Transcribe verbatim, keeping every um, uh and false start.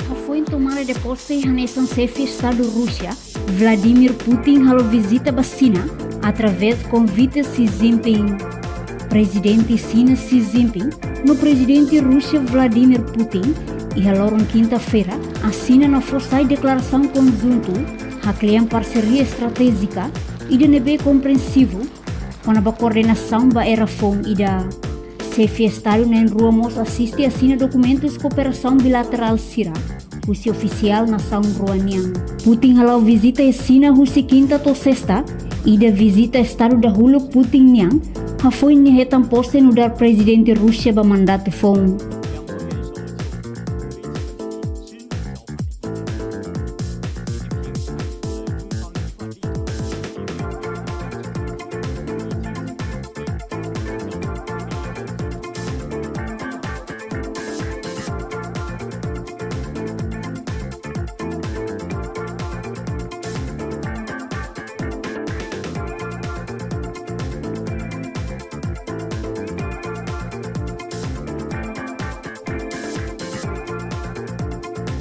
Hafoin tomada de posse hanesan xefe Estadu Rúsia, Vladimir Putin halo vizita ba Xina através konvite Xi Jinping. Prezidente Xina Xi Jinping no Prezidente Rúsia Vladimir Putin iha loron kinta-feira asina no fó sai deklarasaun konjuntu, haklean parseria estratéjika ida ne'ebé komprensivu kona-ba koordenasaun ba era foun ida. Xefe Estadu na'in-rua mós asiste asina dokumentus kooperasaun bilaterál sira husi ofisiál nasaun rua nian. Putin hala'o vizita iha Xina husi kinta to'o sesta, ida vizita Estadu dahuluk Putin nian hafoin nia hetan posse nu'udar Prezidente Rúsia ba mandatu foun.